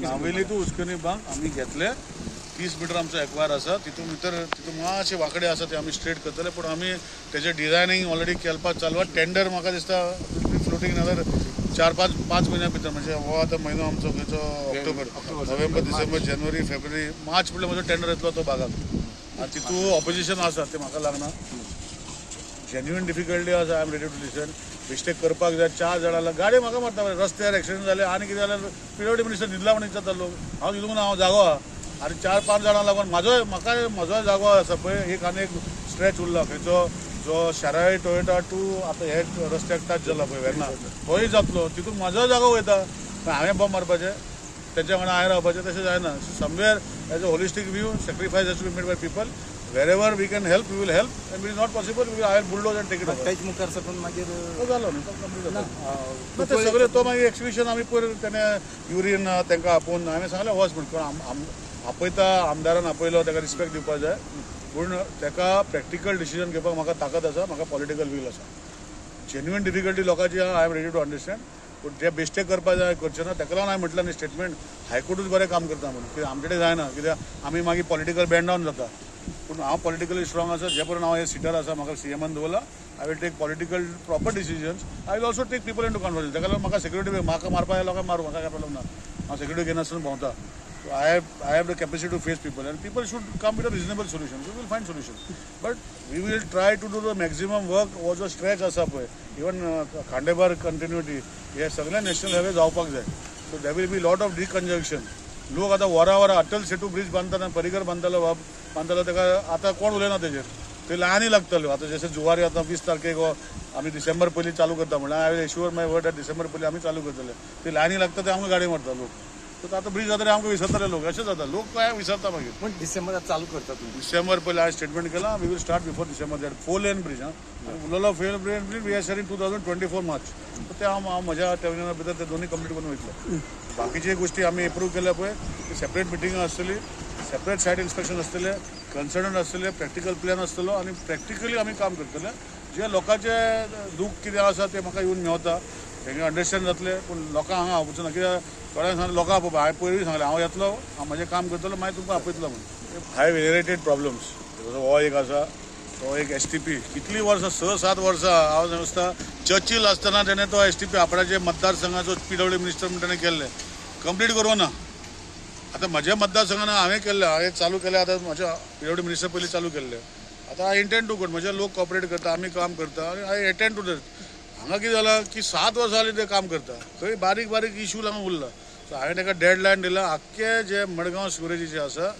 Navelim two उस्कनी बांग आमी घेतले 30 मिटर आमचो एक्वायर आसा, तितून भितर तितून मातशे वांकडे आसा ते आमी स्ट्रेट करतले, पूण आमी तेजे डिझायनींग ऑलरेडी केलपाक चालू आसा. टेंडर म्हाका दिसता फ्लोटींग नाल्यार 4-5 म्हयन्या भितर, म्हणजे हो आतां म्हयनो आमचो खंयचो ऑक्टोबर, नोव्हेंबर, डिसेंबर, जानेवारी, फेब्रुवारी, मार्च म्हळ्यार म्हजो टेंडर येतलो तो भागाक. आनी तितून ऑपोजिशन आसा तें म्हाका लागना. जेन्युइन डिफिकल्टी आसा, I am ready to listen. Mistake करपाक जाय, 4 जाणां गाडी म्हाका मारता, रस्त्यार एक्सिडंट जाले आनी कितें जाल्यार पीडब्ल्यूडी मिनिस्टर न्हिदला म्हणून विचारता लोक. हांव न्हिदूंक ना, हांव जागो आहा. आनी 4-5 जाणां लागून म्हाजोय म्हाका म्हजोय जागो आसा पळय, एक आनी एक स्ट्रेच उरला खंयचो जो शाराय टोयोटा टू आतां हे रस्त्याक टच जाला पळय वेर्ना, तोय जातलो, तितून म्हाजोय जागो वयता. हांवें बॉम्ब मारपाचें तेंच्या वांगडा हांवें रावपाचें तशें जायना. Somewhere as a holistic view sacrifice has to be made by people. Wherever we can help, we will help, and it is not possible, we will hire bulldozer and take it over. तेच मुखार साकून मागीर तो जालो न्ही, तो complete जाता. ते सगळे तो मागीर एक्सिबिशन आमी पयर तेणें युरीन तांकां आपोवन हांवें सांगलें वच म्हण, कोण आपयता आमदारान आपयलो ताका रिस्पेक्ट दिवपाक जाय, पूण ताका प्रॅक्टिकल डिसिजन घेवपाक म्हाका ताकद आसा, म्हाका पॉलिटिकल वील आसा. जेन्युइन डिफिकल्टी लोकांची आहा, I am ready to understand, पूण जे बेश्टे करपाक जाय करचें ना. ताका लागून हांवें म्हटलें न्ही स्टेटमेंट, हायकोर्टूच बरें काम करता म्हणून, कित्याक आमचे कडेन जायना, कित्याक आमी मागीर पॉलिटिकल बँड डावन जाता. पूण हांव पॉलिटिकली स्ट्रॉंग आसा, जे पर्यंत हांव हे सिटार आसा, म्हाका सीएमान दवरला, I will take political proper decisions. I will also take people into conversation. ताका लागून म्हाका सेक्युरिटी, म्हाका मारपा लोकांक मारूं, म्हाका काय प्रॉब्लम ना, हांव सेक्युरिटी घेनासतना भोंवता. So I have the capacity to face people, and people should come with a reasonable solution. We will find solution, but we will try to do the maximum work. हो जो stretch आसा पळय, even Khandepar continuity, हे सगळे national highway जावपाक जाय. So there will be lot of decongestion. लोक आतां वरां वरां अटल सेतू ब्रिज बांदतना, परिकर बांदतालो बाब बांदतालो, ताका आतां कोण उलयना तेजेर, ते लायनी लागताल्यो. आतां जशें जुवारी आतां 20 तारखेक आमी डिसेंबर पयलीं चालू करता म्हणल्यार, I will assure my word that December पयलीं आमी चालू करतले. ते लायनी लागता ते आमकां गाडी मारता लोक. सो आतां ब्रिज जातरी आमकां विसरतले लोक, अशें जाता, लोक काय विसरता मागीर. पूण डिसेंबरात चालू करता तुमी? डिसेंबर पयलीं हांवें स्टेटमेंट केलां, we will start before December that 4 lane bridge. आं, उरलेलो 4 lane bridge we are starting 2024 March. ते हांव हांव म्हज्या टेन्युरा भितर ते दोनूय कंप्लीट करून वयतलो. बाकीचे गोश्टी आमी एप्रूव केल्या पळय, ती सेपरेट मिटिंगां आसतली, सेपरेट सायट इन्स्पेक्शन आसतलें, कन्सल्टंट आसतले, प्रॅक्टिकल प्लॅन आसतलो, आनी प्रॅक्टिकली आमी काम करतले. जे लोकांचें दूख कितें आसा तें म्हाका येवन मेवता, तेंगे अंडरस्टँड जातलें. पूण लोकांक हांगा आपोवचो ना, कित्याक थोड्यांक सांगलें लोकांक आपोवपा, हांवें पयरूय सांगलें हांव येतलो, हांव म्हजें काम करतलो, मागीर तुमकां आपयतलो म्हणून. हाय इनहेरिटेड प्रॉब्लम्स, हो एक आसा, तो एक एसटीपी कितलीं वर्सां, 6-7 वर्सां हांव समजता चर्चील आसतना तेणें तो एसटीपी आपणाचे मतदारसंघाचो पीडब्ल्यू मिनिस्टर म्हण तेणें केल्लें, कंप्लीट करूं ना. आतां म्हज्या मतदारसंघान हांवें केल्लें, हांवें चालू केलें, आतां म्हज्या पीडब्ल्यू मिनिस्टर पयलीं चालू केल्लें. आतां I intend to go, म्हजे लोक कॉपरेट करता, आमी काम करता, आनी I attend to that. हांगा कितें जालां की 7 वर्सां जालीं ते काम करता, थंय बारीक बारीक इशू लागून उरला. सो हांवें ताका डेड लायन दिला, आख्खे जे मडगांव सिवरेजीचे आसा,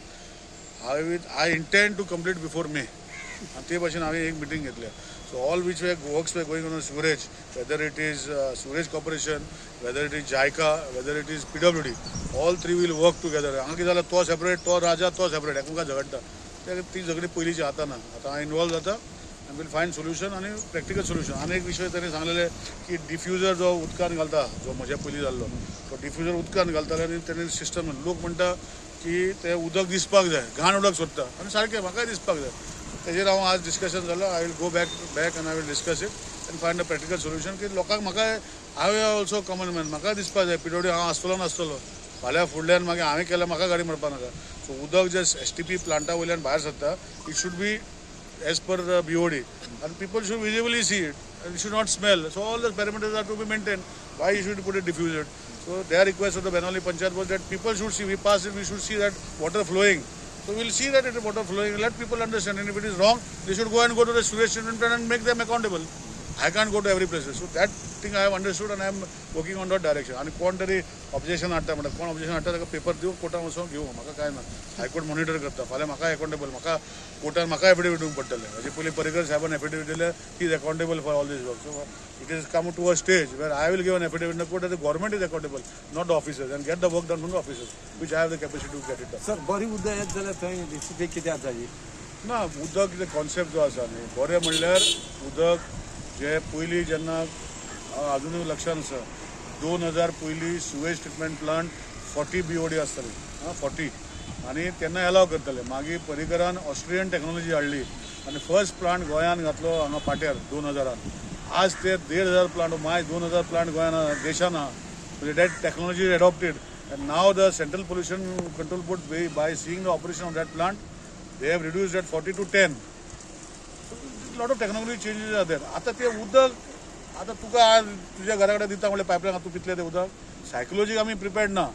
I intend to complete before May. आनी ते भाशेन हांवें एक मिटींग घेतल्या. So all which way works way going on sewerage, whether it is sewerage corporation, whether it is JICA, whether it is PWD, all three will work together. हांगा कितें जालां, तो सेपरेट, तो राजा, तो सेपरेट, एकमेकां झगडटा. ती झगडी पयलींची आतां ना, आतां हांव इनवॉल्व जाता आनी will find solution आनी प्रॅक्टिकल सोल्युशन. आनी एक विशय ताणें सांगलेले की डिफ्युजर जो उदकान घालता, जो म्हज्या पयलीं जाल्लो तो डिफ्युजर उदकान घालताले, आनी तेणें सिस्टम, लोक म्हणटा की तें उदक दिसपाक जाय, घाण उदक सोदता, आनी सारकें म्हाकाय दिसपाक जाय. तेजेर हांव आज डिस्कशन जालो, I will go back and I will discuss it and find a practical solution. की लोकांक म्हाकाय, हांव ऑल्सो कॉमन मॅन, म्हाकाय दिसपाक जाय पीडब्ल्यूडी हांव आसतलो नासतलो, फाल्यां फुडल्यान मागीर हांवें केल्यार म्हाका गाडी मारपा नाका. सो उदक जे एसटीपी प्लांटा वयल्यान भायर सरता, it should be as per the BOD, and people should visibly see it, and it should not smell. So all the parameters are to be maintained. Why you should put a diffuser? So their request of the Benaulim Panchayat was that people should see, we pass it, we should see that water flowing. So we will see that it is water flowing, let people understand, and if it is wrong, they should go and go to the sewage treatment plant and make them accountable. I can't go to every place. So that thing I have understood and I am working on that direction. आनी कोण तरी objection हाडटा म्हणटा, कोण objection हाडटा ताका paper दिवं, कोर्टान वचोन घेवं, म्हाका कांय ना. हायकोर्ट मॉनिटर करता, फाल्यां म्हाका अकाउंटेबल, म्हाका कोर्टान म्हाका एफिडेवीट दिवंक पडटलें. हाजे पयलीं पर्रीकर साहेबान एफिडेवीट दिलें, he is accountable for all this work. So it is come to a stage where I will give an affidavit in the court that the government is accountable, not the officers, and get the work done from the officers, which I have the capacity to get it done. Sir, बरी उदक येत जाल्यार थंय recipe कित्याक जाली ना? उदक concept जो आसा न्ही, बरें म्हणल्यार उदक जे पयलीं जेन्ना अजुनूय लक्षांत आसा, 2000 पयलीं सुवेज ट्रिटमेंट प्लांट 40 BOD आसताली, आं 40, आनी तेन्ना एलाव करताले. मागीर पर्रीकरान ऑस्ट्रियन टॅक्नोलॉजी हाडली आनी फर्स्ट प्लांट गोंयांत घातलो हांगा पाट्यार 2000. आज ते 1500 प्लांट, माय 2000 प्लांट गोंयांत देशान आहा. म्हणजे that technology adopted. And now the Central Pollution Control Board, by seeing the operation of that plant, they have reduced that 40 to 10. So lot of technology changes are there. आतां ते उदक आतां तुका आज तुज्या घरा कडेन दिता म्हणल्यार पायपलायन तूं पितले तें उदक सायकोलॉजीक आमी प्रिपेर्ड ना.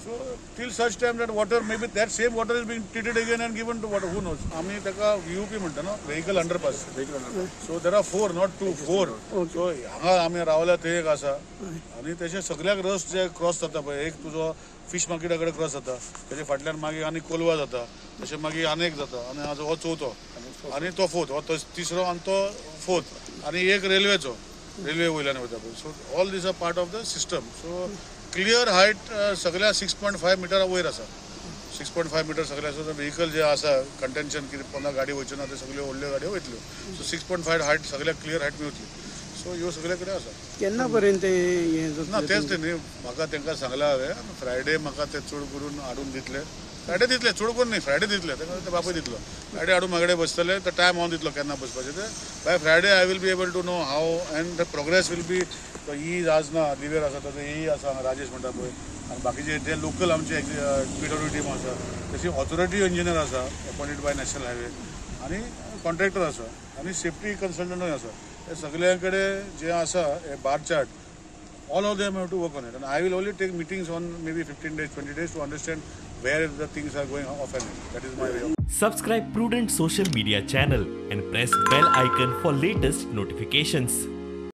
So till such time that water, maybe that same water is being treated again and given to water, who knows. आमी ताका व्हीयूपी म्हणटा न्हू, vehicle underpass. So there are four, not two, four. So हांगा आमी रावल्या थंय एक आसा आनी तशें सगल्याक रस जे क्रॉस जाता पळय, एक तुजो फीश मार्केटा कडेन क्रॉस जाता, तेजे फाटल्यान मागीर आनी कोलवा जाता, तशें मागीर आनी एक जाता, आनी आज हो चवथो आनी तो फोर्थ, हो तिसरो आनी तो फोर्थ, आनी एक रेल्वेचो, रेल्वे वयल्यान वयता पळय. So all these are part of the system. So clear height सगळ्या 6.5 मिटरा वयर आसा, 6.5 मिटर सगळे आसा. व्हेकल जे आसा कंटेन्शन कितें पोंदा गाडी वयच्यो ना, ते सगळ्यो व्हडल्यो गाडयो वयतल्यो. सो 6.5 हायट सगळ्याक क्लियर हायट मेळटली. सो ह्यो सगळे कडेन आसा. केन्ना पर्यंत हें ना तेंच ते न्ही, म्हाका तांकां सांगलां हांवें फ्रायडे म्हाका ते चड करून हाडून दितले, फ्रायडे दितले, चड करून न्ही, फ्रायडे दितले, तांकां ते बापूय दितलो. फ्रायडे हाडून म्हाजे कडेन बसतले, तो टायम हांव दितलो केन्ना बसपाचें ते. By Friday I will be able to know how and the progress will be. तो ई आज ना लिवेर आसा, ताजो ई आसा राजेश म्हणटा पळय, आनी बाकीचे जे लोकल आमचे पीडब्ल्यू टीम आसा, तशी ऑथॉरिटी इंजिनियर आसा अपॉइंटेड बाय नॅशनल हायवे, आनी कॉन्ट्रॅक्टर आसा, आनी सेफ्टी कन्सल्टंटूय आसा. हे सगळ्यां कडेन जे आसा हे bar chart, all of them have to work on it. And I will only take meetings on maybe 15 days, 20 days to understand where the things are going off and in. That is my way of. Subscribe Prudent Social Media channel and press bell icon for latest notifications.